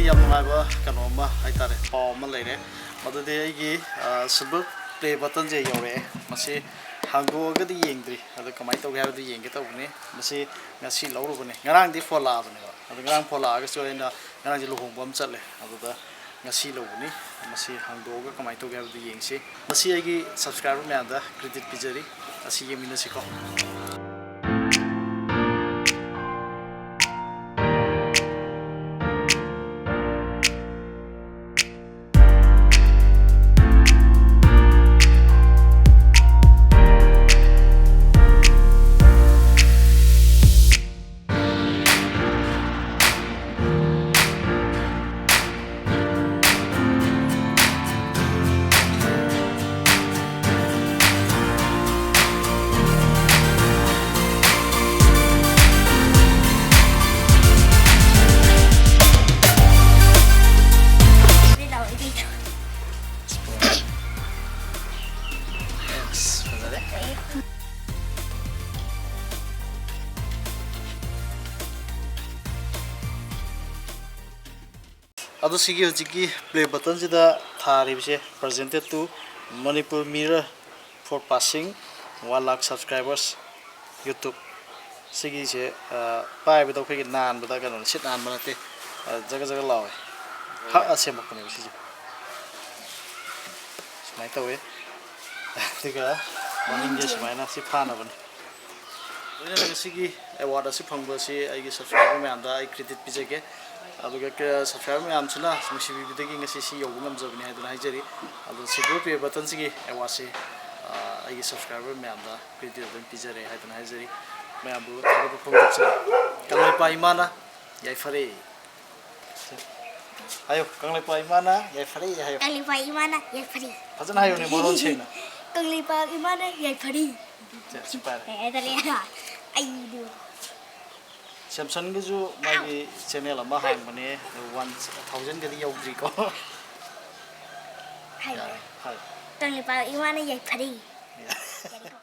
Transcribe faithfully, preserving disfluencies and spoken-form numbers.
ꯌꯥꯝ ꯅꯨꯡꯉꯥꯏꯕ ꯀꯩꯅꯣ ꯑꯃ ꯍꯥꯏꯇꯥꯔꯦ, ꯄꯥꯎ ꯑꯃ ꯂꯩꯔꯦ꯫ ꯃꯗꯨꯗꯤ ꯑꯩꯒꯤ, ꯑ, silver play buttonꯁꯦ ꯌꯧꯔꯛꯑꯦ꯫ ꯃꯁꯤ ꯍꯥꯡꯗꯣꯛꯑꯒꯗꯤ ꯌꯦꯡꯗ꯭ꯔꯤ, ꯑꯗꯣ ꯀꯃꯥꯏꯅ ꯇꯧꯒꯦ ꯍꯥꯏꯕꯗꯨ ꯌꯦꯡꯒꯦ ꯇꯧꯕꯅꯤ꯫ ꯃꯁꯤ ꯉꯁꯤ ꯂꯧꯔꯨꯕꯅꯤ, ꯉꯔꯥꯡꯗꯤ ꯐꯣꯟ ꯂꯥꯛꯑꯕꯅꯦꯕ꯫ ꯑꯗꯣ ꯉꯔꯥꯡ ꯐꯣꯟ ꯂꯥꯛꯑꯒꯁꯨ ꯑꯩꯅ ꯉꯔꯥꯡꯁꯦ ꯂꯨꯍꯣꯡꯕ ꯑꯃ ꯆꯠꯂꯦ, ꯑꯗꯨꯗ ꯉꯁꯤ ꯂꯧꯕꯅꯤ꯫ ꯃꯁꯤ ꯍꯥꯡꯗꯣꯛꯑꯒ ꯀꯃꯥꯏꯅ ꯇꯧꯒꯦ ꯍꯥꯏꯕꯗꯨ ꯌꯦꯡꯁꯤ꯫ ꯃꯁꯤ ꯑꯩꯒꯤ subscriber ꯃꯌꯥꯝꯗ credit ꯄꯤꯖꯔꯤ꯫ ꯑꯁꯤ ꯌꯦꯡꯃꯤꯟꯅꯁꯤꯀꯣ꯫ ꯑꯗꯣ ꯁꯤꯒꯤ ꯍꯧꯖꯤꯛꯀꯤ play buttonꯁꯤꯗ ꯊꯥꯔꯤꯕꯁꯦ, presented to Manipur Mirror for passing one lakh subscribers YouTube꯫ ꯁꯤꯒꯤꯁꯦ, ꯑ, ꯄꯥꯏꯕꯗ ꯑꯩꯈꯣꯏꯒꯤ ꯅꯥꯟꯕꯗ ꯀꯩꯅꯣ ꯁꯤꯠ ꯅꯥꯟꯕ ꯅꯠꯇꯦ, ꯑ, ꯖꯒ ꯖꯒ ꯂꯥꯎꯋꯦ꯫ ꯍꯛꯑ ꯁꯦꯝꯃꯛꯄꯅꯦꯕ ꯁꯤꯁꯦ꯫ ꯁꯨꯃꯥꯏꯅ ꯇꯧꯋꯦ꯫ ꯑꯗꯨꯒ ꯃꯅꯤꯡꯁꯦ ꯁꯨꯃꯥꯏꯅ ꯁꯤ ꯐꯥꯅꯕꯅꯦ꯫ ꯂꯣꯏꯅꯅ ꯉꯁꯤꯒꯤ award ꯑꯁꯤ ꯐꯪꯕ ꯑꯁꯤ ꯑꯩꯒꯤ subscriber ꯃꯌꯥꯝꯗ ꯑꯩ credit ꯄꯤꯖꯒꯦ꯫ ꯑꯗꯨꯒ ꯀ-, subscriber ꯃꯌꯥꯝꯁꯤꯅ ꯅꯨꯡꯁꯤꯕꯤꯕꯗꯒꯤ ꯉꯁꯤ ꯁꯤ ꯌꯧꯕ ꯉꯝꯖꯕꯅꯤ ꯍꯥꯏꯗꯨꯅ ꯍꯥꯏꯖꯔꯤ꯫ ꯑꯗꯣ silver play buttonꯁꯤꯒꯤ awardꯁꯤ, ꯑ, ꯑꯩꯒꯤ subscriber ꯃꯌꯥꯝꯗ credit ꯑꯗꯨꯝ ꯄꯤꯖꯔꯦ ꯍꯥꯏꯗꯨꯅ ꯍꯥꯏꯖꯔꯤ꯫ ꯃꯌꯥꯝꯕꯨ ꯊꯥꯒꯠꯄ ꯐꯣꯡꯗꯣꯛꯆꯔꯤ꯫ ꯀꯪꯂꯩꯄꯥꯛ ꯏꯃꯥꯅ ꯌꯥꯏꯐꯔꯦ꯫ ꯍꯥꯏꯌꯨ, ꯀꯪꯂꯩꯄꯥꯛ ꯏꯃꯥꯅ ꯌꯥꯏꯐꯔꯦ ꯍꯥꯏꯌꯨ꯫ ꯀꯪꯂꯩꯄꯥꯛ ꯏꯃꯥꯅ ꯌꯥꯏꯐꯔꯦ꯫ ꯐꯖꯅ ꯍꯥꯏꯌꯨꯅꯦ, ꯃꯔꯣꯟ ꯁꯦꯡꯅ꯫ ꯀꯪꯂꯩꯄꯥꯛ ꯏꯃꯥꯅ ꯌꯥꯏꯐꯔꯦ꯫ ꯁꯦ, ꯁꯤ ꯄꯥꯏꯔꯦ꯫ ꯀꯩ ꯍꯥꯏꯇꯥꯔꯦ? ꯑꯩꯗꯨ꯫ ꯁꯦꯝꯁꯟꯒꯤꯁꯨ ꯃꯥꯒꯤ channel ꯑꯃ ꯍꯥꯡꯕꯅꯦ, ꯑꯗꯨ one thousandꯒꯗꯤ ꯌꯧꯗ꯭ꯔꯤꯀꯣ꯫ ꯍꯥꯏꯕ꯭ꯔꯥ? ꯌꯥꯔꯦ, ꯍꯥꯏ꯫ ꯀꯪꯂꯩꯄꯥꯛ ꯏꯃꯥꯅ ꯌꯥꯏꯐꯔꯦ꯫ ꯌꯥꯔꯦ꯫